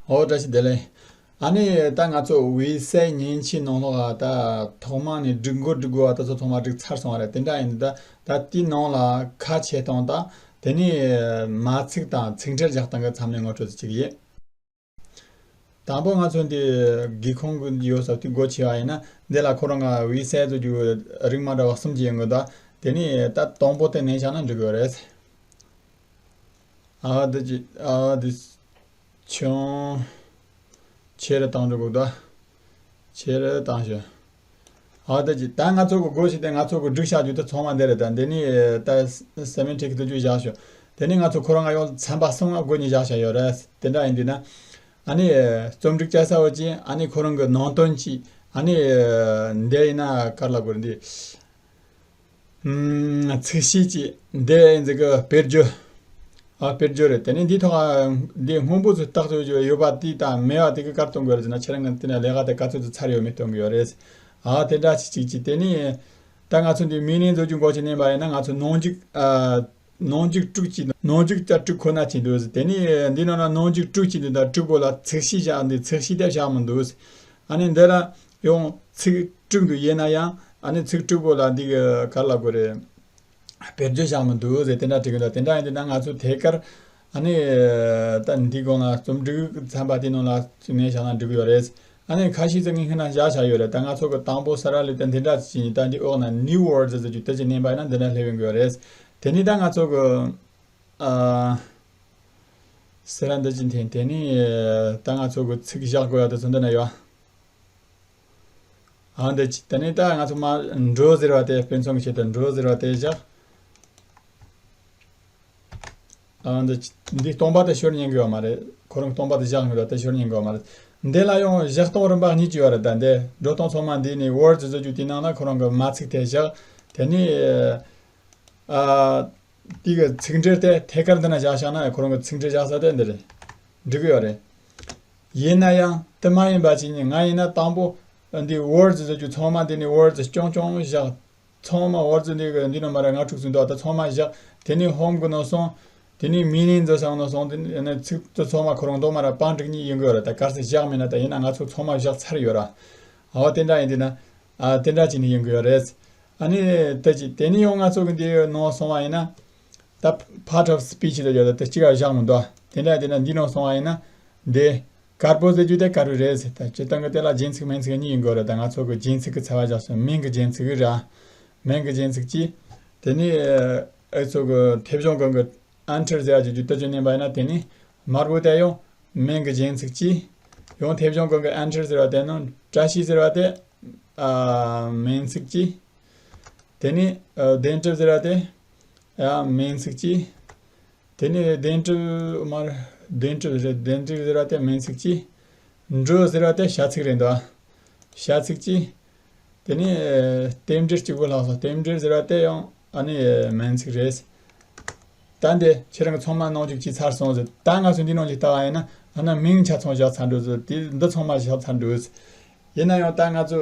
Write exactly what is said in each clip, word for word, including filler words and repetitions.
ཨོ་བཀྲ་ཤིས་བདེ་ལེགས། ཨ་ནི་ད་ང་ཚོ་དབུས་སའི་མཉེན་ཆས་ནང་ལོགས་ལ་ད་ཐོག་མ་ནས་སྒྲིག་འགོད་སྒྲིག་དགོས་པ་ད་ཚོ་ཚང་མ་སྒྲིག་ཚར་སོང་བ་རེད། དེ་འདྲ་ཡིན་དུས་ད་ད་དེའི་ནང་ལ་ཁ་ཕྱེ་སྟངས་དང་དེ་ནས་མ་ཚིག་དང་ཚིག་འགྲེལ་རྒྱག་སྟངས་ཀྱི་མཚམས་ནས་ངོ་སྤྲོད་ཅིག་ཡིན། དང་པོ་ང་ཚོ་འདི་སྒེའུ་ཁུང་གི་ཡོད་ས་དེ་སྒོ་ཕྱེ་བ་ཡིན་ན་འདི་ལ་ཁོ་རང་གི་དབུས་སའི་ཚོ་རྒྱུ་རིགས་མ་འདྲ་བ་གསུམ་ཅིག་ཡོང་གི་འདུག་དེ་ནས་ད་དང་པོ་དེ་ནས་བཞག་ན་འགྲིག་གི་རེད། ཨ་འདི་ཅི་ཨ་འདི་ཆུང་ཆེ་རུ་བཏང་འགྲོ་དགོས་འདུག་ཆེ་རུ་བཏང་ཞིང་། ཨ་འདི་ཅི་ད་ང་ཚོ་གི་སྒོ་ཕྱེ་དེ་ང་ཚོ་གི་སྒྲིག་བྱ་རྒྱུ་དེ་ཚང་མ་འདི་རེད། ད་འདི་ནས་ད་སེ་མེན་ཊིག་དེ་ཚོ་བཞག་ཞོག་དེ་ནས་ང་ཚོ་ཁོ་རང་ང་ཡོང་ཚན་པ་གསུམ་ལ་སྒོ་གཉིས་བཞག་བྱ་ཡོད་རེད། དེ་འདྲ་ཡིན་དུས་ན་ཨ་ནི་རྩོམ་སྒྲིག་བྱ་ས་བ་ཅིག་ཨ་ནི་ཁོ་རང་གི་ནང་དོན་ཅིག་ཨ་ནི་འདི་ཡིན་ན་ག་རེ་ལབ་དགོས་རེད། འདི་ཚིག་གཤིས་ཀྱི་འདི་འཛི་གི་དཔེར་བརྗོད། ཨ་དཔེར་བརྗོད་རེད། དེ་ནས་འདི་ཐོག་འདི་སྔོན་པོ་ཚོ་རྟགས་ཚོ་ཡོད་པ་དེ་དང་མེད་པ་དེ་གི་གར་གཏོང་དགོས་རེད་ཟེར་ན་ཁྱེད་རང་གི་དེ་ནས་ལས་ཀ་དེ་ག་ཚོད་ཚོད་ཚར་ཡོད་མེད་སྟོན་གི་ཡོད་རེད། ཨ་དེ་འདྲ་ཅིག་ཅིག་ཅིག་དེ་ནས་ད་ང་ཚོ་འདི་མི་ནི་མཛོད་རྒྱུ་འགོ་ཆེ་ནས་པ་ཡིན་ན་ང་ཚོ་ནང་འཇུག་ཨ་ནང་འཇུག་དྲུག་ཅིག་ནང་འཇུག་ལྟར་དྲུག་ཁོ་ན་ཅིག་འདུག་དེ་ནས་འདི་ནང་ན་ནང་འཇུག་དྲུག་ཅིག་འདུག་ད་དྲུག་པོ་ལ་ཚིག་གཤིས་བཞག་འདི་ཚིག་གཤིས་དེ་བཞག་མི་འདུག་ཨ་ནི་འདི་ལ་ཡང་ཚིག་དྲུག་འདུག་ཡིན་ན་ཡང་ཨ་ནི་ཚིག་དྲུག་པོ་ལ་འདི་གི་ག་རེ་ལབ་དགོས་རེད། དཔེར་བརྗོད་བཞག་མི་འདུག་ཟེར་དེ་འདྲ་བྲིས་གི་འདུག་དེ་འདྲ་ཡིན་དུས་ན་ང་ཚོ་ཐད་ཀར་ཨ་ནི་ད་འདི་སྒང་ལ་རྩོམ་སྒྲིག་ཚན་པ་དེ་ནང་ལ་ནས་བཞག་ན་འགྲིག་གི་ཡོད་རེད། ཨ་ནི་ཁ་ཤས་ཚོ་ངས་ཁྱེད་རང་བཞག་བཞག་ཡོད་རེད། ད་ང་ཚོ་གི་དང་པོ་ས་ར་ལི་ད་འདི་འདྲ་བྱས་ནས་ད་འདི་འོག་ན་new words་ཟེར་རྒྱུ་དེ་ཅིག་མནན་པ་ཡིན་ན་འདི་འདྲ་སླེབས་ཡོང་གི་ཡོད་རེད། དེ་ནས་ད་ང་ཚོ་གི་ཨ་ས་ར་འདི་ཅིག་འཐེན། དེ་ནས་ད་ང་ཚོ་གི་ཚིག་བཞག་དགོས་ཡ་དེ་ཚོ་འདི་ན་ཡོད། ཨ་འདི་ཅི་དེ་ནས་ད་ང་ཚོ་མ་འགྲོ་ཟེར་བ་དེ་དཔེ་མཚོན་གྱི་ཆེད་དུ་འགྲོ་ཟེར་བ་དེ་བཞག་ཨ་འདི་ཅི་འདི་སྟོང་པ་དེ་ཤོར་ཉན་གི་ཡོད་མ་རེད། ཁོ་རང་སྟོང་པ་དེ་བཞག་ཡོད་ར་དེ་ཤོར་ཉན་གི་ཡོད་མ་རེད། འདི་ལ་ཡང་བཞག་སྟངས་རིམ་པ་གཉིས་ཅིག་ཡོད་རེད། ད་འདི་འགྲོ་སྟངས་ཚང་མ་འདི་ནས་words་བཟོ་རྒྱུ་དེ་ནང་ལ་ཁོ་རང་གི་མ་ཚིག་དེ་བཞག་དེ་ནས་ཨ། དེ་གི་ཚིག་འགྲེལ་དེ་ཐད་ཀར་འདི་ན་བཞག་བཞག་ན་ཁོ་རང་གི་ཚིག་འགྲེལ་བཞག་ས་དེ་འདི་རེད། འགྲིག་གི་ཡོད་རེད། ཡིན་ན་ཡང་དེ་མ་ཡིན་པ་ཅིག་ནི་ང་ཡིན་ན་དང་པོ་འདི་words་ཟེར་རྒྱུ་ཚང་མ་འདི་ནི་words་རྐྱང་རྐྱང་བཞག་ཚང་མ་words་འདི་གི་འདི་ནི་མ་ར་ལྔ་དྲུག་ཙམ་འདུག་ད་ཚང་མ་བཞག་དེ་ནི་home་གི་ནང་སོང་། དེ་ནི་meaning་འཛོལ་ས་ནང་སོང་། དེ་ནི་ཚིག་དེ་ཚང་མ་ཁོ་རང་མདོག་མ་ར་པང་འགྲིག་གཉིས་ཡིན་གི་ཡོད་རེད། ད་གལ་སྲིད་བཞག་མེད་ན་ད་ཡིན་ན་ང་ཚོ་ཚང་མ་བཞག་ཚར་ཡོད་ར། ཨ་བ་དེ་འདྲ་ཡིན་དུས་ན་ཨ་དེ་འདྲ་ཅིག་ནི་ཡིན་གི་ཡོད་རེད། ཨ་ནི་ད་ཅི་དེ་ནི་ཡང་ང་ཚོ་གི་འདི་ནང་སོང་བ་ཡིན་ན། ད་part of speech་ལ་ཡོད་ད་དེ་གཅིག་ག་བཞག་མི་འདུག་དེ་འདྲ་དེ་ན་འདི་ནང་སོང་བ་ཡིན་ན། འདི་དཀར་པོ་ཟེར་རྒྱུ་དེ་དཀར་པོ་རེད་ཟེར། ད་སྤྱིར་བཏང་གི་དེ་ལ་རྒྱན་ཚིག་མིང་ཚིག་གཉིས་ཡིན་དགོས་རེད། ད་ང་ཚོ་གི་རྒྱན་ཚིག་གི་ཚ་བ་བཞག་སོང་མིང་གི་རྒྱན་ཚིག་ར། མིང་གི་རྒྱན་ཚིག་གཅིག་དེ་ནི་ཨེ་ཚོ་གི་མཐེབ་གཞོང་གང་གི་enter་ཟེར་ཡ་གི་རྒྱུ་དེ་ཅིག་མནན་པ་ཡིན་ན་དེ་ནི་དམར་པོ་དེ་ཡང་མིང་གི་རྒྱན་ཚིག་གཅིག་ཡང་མཐེབ་གཞོང་གང་གི་enter་ཟེར་བ་དེ་ནི་བཀྲ་ཤིས་ཟེར་བ་དེ་ཨ་མིང་ཚིག་གཅིག་དེ་ནས་ཨ་བདེན་གྲུབ་ཟེར་བ་དེ་ཡང་མིང་ཚིག་གཅིག་དེ་ནས་བདེན་གྲུབ་མར་བདེན་གྲུབ་རེད། བདེན་གྲུབ་ཟེར་བ་དེ་མིང་ཚིག་གཅིག་འགྲོ་ཟེར་བ་དེ་བྱ་ཚིག་རེད་འདུག་བྱ་ཚིག་གཅིག་དེ་ནས་ཨ་རྟེན་འབྲེལ་གཅིག་པོ་ལྷག་སོང་། རྟེན་འབྲེལ་ཟེར་བ་དེ་ཡང་ཨ་ནི་མིང་ཚིག་རེད། ད་འདི་ཁྱེད་རང་གི་ཚང་མ་ནང་བཅུག་བྱས་ཚར་སོང་ཟེར། ད་ང་ཚོ་འདི་ནང་བཅུག་ལྟ་བ་ཡིན་ན་ཨ་ན་མིང་ཆ་ཚང་བཞག་ཚར་འགྲོ་ཟེར། དེ་འདི་ཚང་མ་བཞག་ཚར་འགྲོ་ཟེར། ཡིན་ན་ཡང་ད་ང་ཚོ་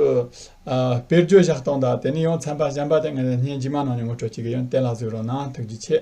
ཨ་དཔེར་བརྗོད་བཞག་སྟངས་དང་དེ་ནས་ཡང་ཚན་པ་གཞན་པ་དེ་ངས་བརྙན་རྗེས་མ་ནང་ནས་ངོ་སྤྲོད་བྱེད་ཀྱི་ཡིན། གཏན་ལ་ཟུག་རོགས་གནང་། ཐུགས་རྗེ་ཆེ།